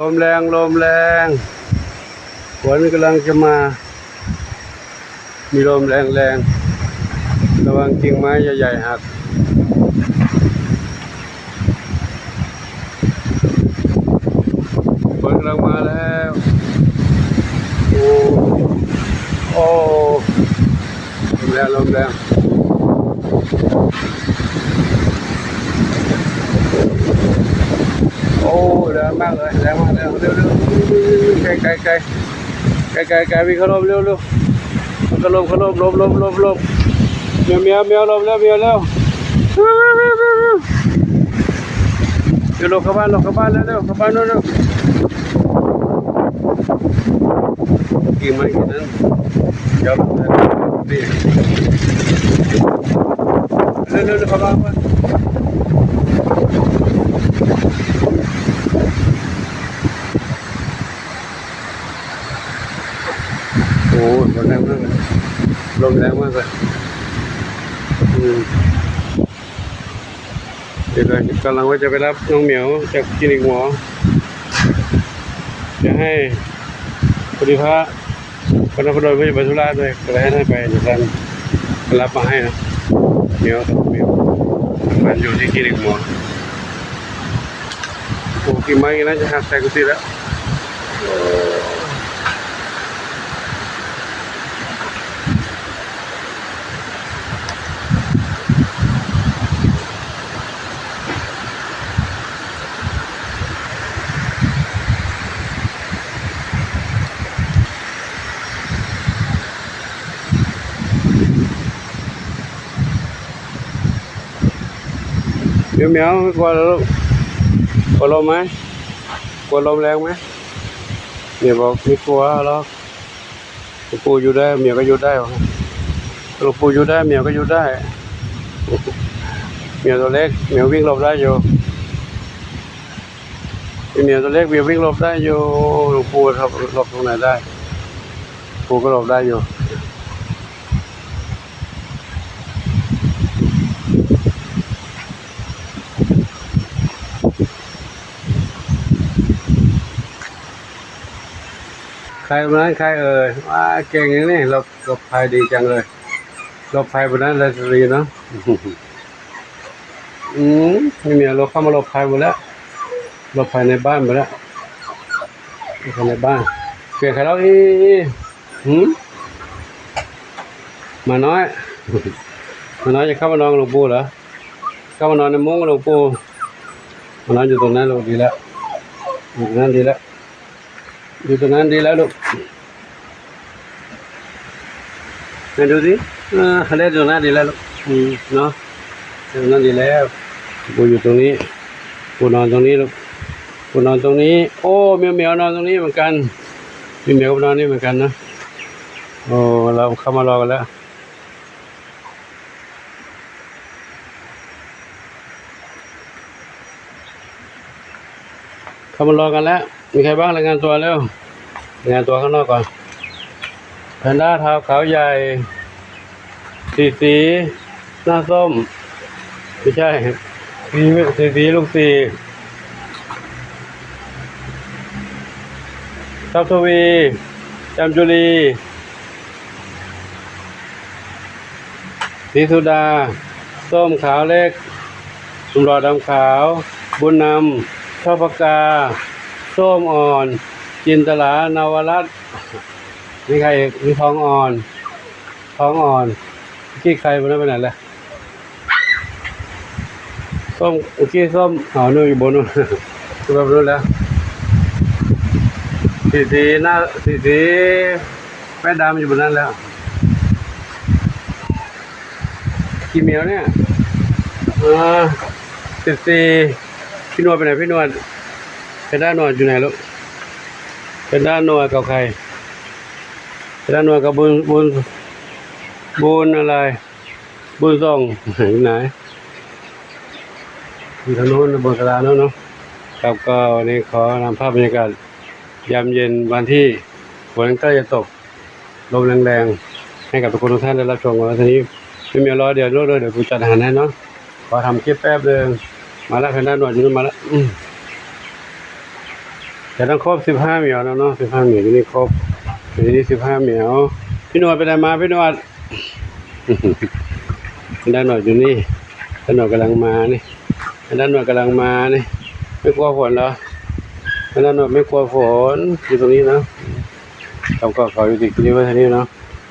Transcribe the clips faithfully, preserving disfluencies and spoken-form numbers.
ลมแรง ลมแรง ฝนกำลังจะมา มีลมแรงๆ ระวังกิ่งไม้ใหญ่ๆ หัก ฝนกำลังมาแล้ว โอ้ โอ้ ลมแรง ลมแรง โอ้ แรงมากเลย แรงมากเลย เร็วๆ ไกลๆ ไกลๆ ไกลๆ ไกลๆ วิ่งเข้าร่มเร็วๆ เข้าร่ม เข้าร่ม หลบ หลบ หลบ หลบ แมว แมว แมว หลบแล้ว แมวแล้ว เดี๋ยวหลบเข้าบ้าน หลบเข้าบ้านแล้ว เร็ว เข้าบ้านเร็วๆ กิ่งไม้กิ่งนั้น เดี๋ยว นี่ เร็วๆ เข้าบ้านก่อน โอ้ย ลมแรงมากเลย ลมแรงมากเลย อืม เดี๋ยวก่อน กำลังว่าจะไปรับน้องเหมียวจากคลินิกหมอ จะให้ พอดีพระ พระนพดลก็จะไปธุระด้วย ก็เลยให้ท่านไป เดี๋ยวท่านไปรับมาให้นะ เหมียว เหมียว มันอยู่ที่คลินิกหมอ โอ้ กิ่งไม้กิ่งนั้นจะหักใส่กุฏิแล้ว เหมียวเหมียว ไม่กลัวเหรอลูก กลัวลมไหม กลัวลมแรงไหม เหมียวบอกไม่กลัวหรอก หลวงปู่อยู่ได้ เหมียวก็อยู่ได้วะ หลวงปู่อยู่ได้ เหมียวก็อยู่ได้ เหมียวตัวเล็ก เหมียววิ่งหลบได้อยู่ เหมียวตัวเล็ก เหมียววิ่งหลบได้อยู่ หลวงปู่หลบ หลบตรงไหนได้ ปู่ก็หลบได้อยู่ ใครวันนั้นใครเอ่ย ว้า เก่งอย่างนี้ หลบ หลบภัยดีจังเลย หลบภัยวันนั้นเลยสตรีเนาะ อืม ไม่มีรถเข้ามาหลบภัยหมดแล้ว หลบภัยในบ้านหมดแล้ว หลบภัยในบ้าน เปลี่ยนใครแล้วอีก หืม หมาน้อย หมาน้อยจะเข้ามานอนกับหลวงปู่เหรอ เข้ามานอนในมุ้งกับหลวงปู่ หมาน้อยอยู่ตรงนั้นลูก ดีแล้ว อยู่ตรงนั้นดีแล้ว อยู่ตรงนั้นดีแล้วลูก ไหนดูสิ อ่า เล่นตรงนั้นดีแล้วลูก อืม เนาะ ตรงนั้นดีแล้ว ปู่อยู่ตรงนี้ ปู่นอนตรงนี้ลูก ปู่นอนตรงนี้ โอ้ เหมียวเหมียวนอนตรงนี้เหมือนกัน เหมียวเหมียวก็นอนนี่เหมือนกันนะ โอ้ เราเข้ามารอกันแล้ว เข้ามารอกันแล้ว มีใครบ้าง รายงานตัวเร็ว รายงานตัวข้างนอกก่อน แพนด้าเทาขาวใหญ่ สีสี หน้าส้ม ไม่ใช่ สี สีสี ลูกสี่ ทัพทวี จามจุลี ศรีสุดา ส้มขาวเล็ก หนุ่มหล่อดำขาว บุญนำ ชอบปากกา ส้มอ่อน จินตลา นวรัตน์ มีใครอีก มีทองอ่อน ทองอ่อน ขี้ใครวันนั้นไปไหนแล้ว ส้ม ขี้ส้ม อ๋อ นู่นอยู่บนนู่น อยู่บนนู่นแล้ว สีสีหน้า สีสี แม่ดำอยู่บนนั้นแล้ว ขี้เหมียวเนี่ย เออ สิบสี่ พี่นวลไปไหน พี่นวล แพนด้านวลอยู่ไหนลูก แพนด้านวลกับใคร แพนด้านวลกับบุญ บุญ บุญอะไร บุญส่ง อยู่ไหน อยู่ทางโน้น บนศาลาโน้นเนาะ ครับ ก็วันนี้ขอนำภาพบรรยากาศยามเย็นวันที่ฝนใกล้จะตก ลมแรงๆ ให้กับทุกคนทุกท่านได้รับชมกัน แล้วทีนี้ไม่มีรอ เดี๋ยวรอ เดี๋ยวกูจัดอาหารให้เนาะ ขอทำคลิปแป๊บเดียว มาแล้ว แพนด้านวลอยู่นู่นมาแล้ว อืม จะต้องครบสิบห้าเหมียวแล้วเนาะ สิบห้าเหมียวอยู่นี่ครบ อยู่นี่สิบห้าเหมียว พี่หนวดไปไหนมา พี่หนวด ด้านหนวดอยู่นี่ ด้านหนวดกำลังมานี่ ด้านหนวดกำลังมานี่ ไม่กลัวฝนเหรอ ด้านหนวดไม่กลัวฝน อยู่ตรงนี้เนาะ ครับ ก็ขอยุติคลิปไว้เท่านี้เนาะ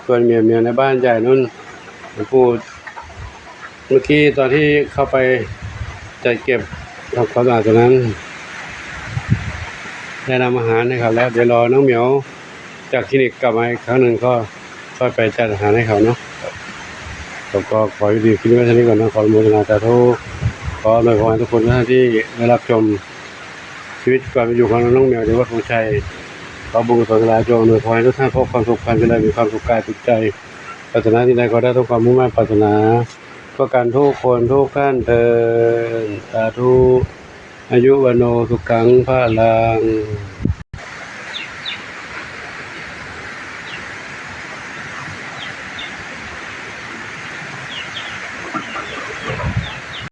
ส่วนเหมียวๆในบ้านใหญ่นู่น ผมพูด เมื่อกี้ตอนที่เข้าไปจัดเก็บทำความสะอาดตรงนั้น ได้นำอาหารให้เขาแล้ว เดี๋ยวรอน้องเหมียวจากคลินิกกลับมาอีกครั้งหนึ่ง ก็ค่อยไปจัดอาหารให้เขาเนาะ ผมก็ขอยุติคลิปไว้เท่านี้ก่อนนะ ขออนุโมทนาสาธุ ขออำนวยพรให้ทุกคนทุกท่านที่ได้รับชมชีวิตความเป็นอยู่ของน้องเหมียว หรือว่าธงชัย ขอบุญกุศลทั้งหลายจงอำนวยพรให้ทุกท่านพบความสุขความเจริญ มีความสุขกายสุขใจ ปรารถนาสิ่งใดขอได้ทุกความมุ่งมั่นปรารถนา ทั่วกันทุกคนทุกท่านเทอญ สาธุ อายุวัณโณสุขังพลัง